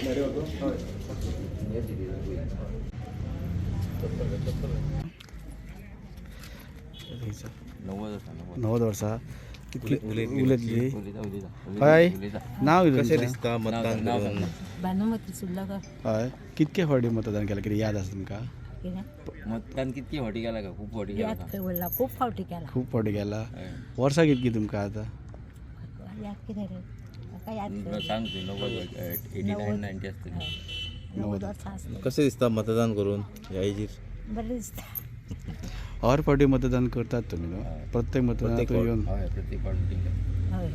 90 वर्सां कितली उलयतली? हय, नांव कितें कशें तुमचें? दिसता मतदान करून? भानुमती सुर्लकर. हय, कितके फावटी मतदान केलां, कितें याद आसा तुमकां? कितें? मतदान कितकी फावटी केला का? खूप फावटी याद केला. खंय उरला, खूब फावटी केला. खूब फावटी केला. वर्सां कितकी तुमकां आतां? याद कितें रे म्हाका याद खंय. सांग तूं, 90, 89, 90 आसतली. 90 वर्सां आसतली. कशें दिसता मतदान करून ह्या एजीर? बरें दिसता. हर फावटी मतदान करतात तुमी न्हू? प्रत्येक मतदान प्रत्येक येवन? हय, प्रत्येक फावटी. हय.